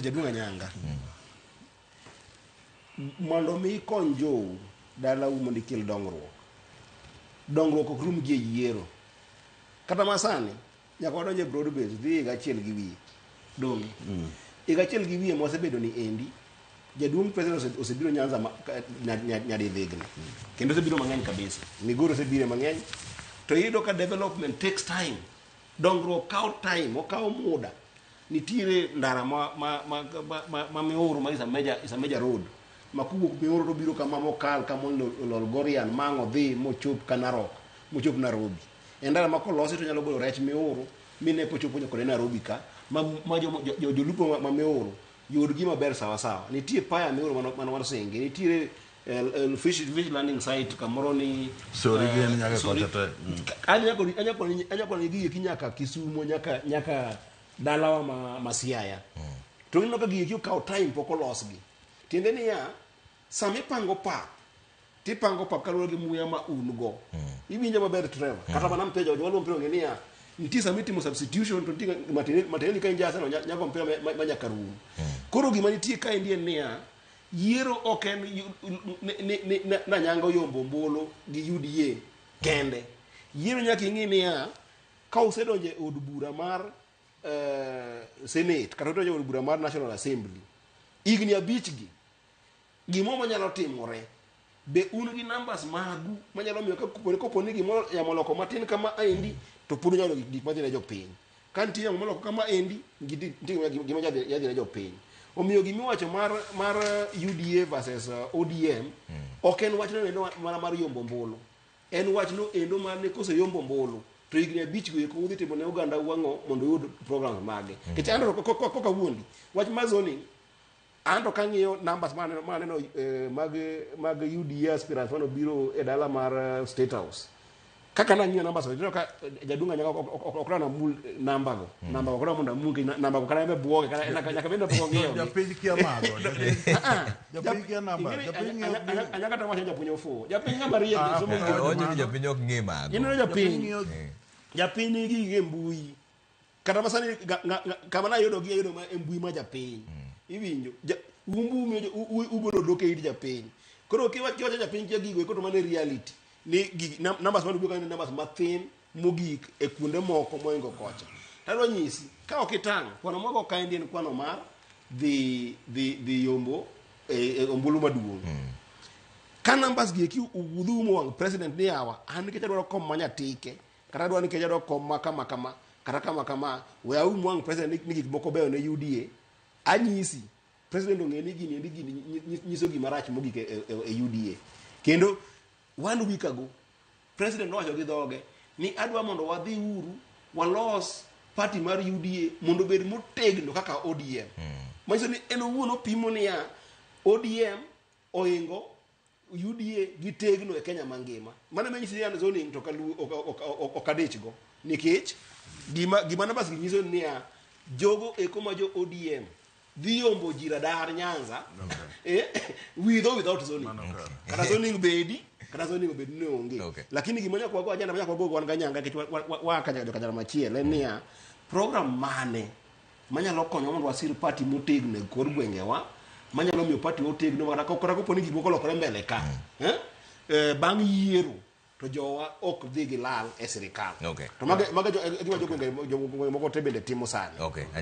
Jaduong' Anyanga. Mondo mi ikony jou dalau mondo ikel dongruok. Dongruok ok rum gi e yiero. Kata masani, nyaka wadonj e broad base dhi higa achiel gi wiye. Donge? Higa achiel gi wiye mwasebedo ni endi, jaduong' president osebiro Nyanza nyadidhigni. Kendo osebiro mang'eny kabisa. Migori osebire mang'eny. To iyudo ka development takes time. Dongruok kawo time, okawo muda. Nitiere ndara ma Miuru ma is a major road. Ma kowuok Miuru to obiro kama mokal kama Lolgorian ma ang' odhi mochop Kanarok, mochop Nairobi. En ndara ma kolosi to nyalo golo rech Miuru mine kochopo nyaka kode Nairobi ka ma jolupo ma Miuru yud gima ber sawa sawa. Nitie paya Miuru mano wasingi, nitiere fish landing site kamoro ni Sori gin nyaka Sori. kocha te. Anya koni gigi eki nyaka Kisumo nyaka dalawa ma Siaya. To ineno ka gigi eki okawo time pok olosgi. Tiende niya, sama ipango pap, tipango pap kaluwore gi muya ma un go. Iwinjo maber Trevor. Kata mana mpira joma luwo mpira ong'e niya, nitie sama itimo substitution to nitie Martinelli ka in ja Arsenal nyago mpira ma nyaka rum. Koro gima nitie kaendi en niya, yiero ok en ni Anyanga oyombo ombulu gi UDA kende. Yiero nyaka ing'i niya, ka usedonjo e od bura mar Senate kata udonjo e od bura mar National Assembly, higni 5 gi, gimoro manyalo timore, be un gi numbers magu manyalo miyo ka kopo ni gimoro yamo oloko matin kama endi, to pod unyalo yudo gik madhi ne jopiny. Ka nitie yamo moloko kama endi, nitie gima nyadhi ne jopiny. Omiyo gimiwacho mar UDA versus ODM, ok en wachno endo mana mar yombo ombulu. En wachno endo mar ni koseyombo ombulu, to higni 5 go eko udhi timo ne oganda wang'o mondo uyud programs mage. Nikech anto koka wuondi, wach mar zoning, anto kang'iyo numbers maneno mag UDA aspirants manobiro e dala mar State House. Kaka nang'iyo numbers, ineno ka jaduong' Anyanga ok dwa namul namba go. Namba go ok dwa mondo amul namba go kata en be buoge, kata nyaka bed ni pok ong'iyo gi. Japiny kia mago. Japiny kia namba. Japiny ng'iyo Anyanga to wacho japuonj ofuwo. Japiny ng'ama riek, somo gik Owacho ni japiny ok ng'i mago. Ineno japiny. Japiny ng'iyo Japiny nigi gige e mbui. Kata masani kama nayudo gi ayudo ma e mbui ma japiny. Iwinjo. Umbu miyo ugolo odok e it japiny. Koro kiwacho japiny kia gigo eko to mano e reality. Ni gigi, numbers manugo ka ni numbers mathin mogik e kuonde moko moingo kocha. Tadwa nyisi, ka ok itang', kwano mogo kaendi en kwano mar dhi yombo e ombulu maduong'. Ka numbers gi eki udhi umo wang' president ni yawa, an nikech adwaro kom ma Nyatike, kata adwaro nikech adwaro kom ma kama kama, kata kama kama, we aum wang' president ni gik moko beyo ne UDA, anyisi, president ong'e ni gini endi gini nyiso gima rach mogik e UDA. Kendo 1 week ago, president nowacho gi dhoge ni adwa mondo wadhi uru walos party mar UDA mondo obed motegno kaka ODM. Manyiso ni en owuon opimo niya ODM oingo UDA gi tegno e Kenya mangima. Mano ema nyisi ni an zoning to ok adichgo. Nikech gima numbers gi nyiso niya jogo eko ma jo ODM dhi yombo ji radar Nyanza, with or without zoning. Kata zoning bedi, kata zoning obed ni onge. Lakini gima nyaka wago agenda, nyaka wago wan ga Nyanga nikech wa ka jo machielo en niya program mane manyalo konyo mondo wasir party motegno e kor gwengewa, manyalo miyo party otegno kata kopo ni gik moko olokore mbele ka. Bang' yiero to jowa ok dhi gi lal e sirikal. To mago e gima jogwenge moko te bende timo sani. Anyanga.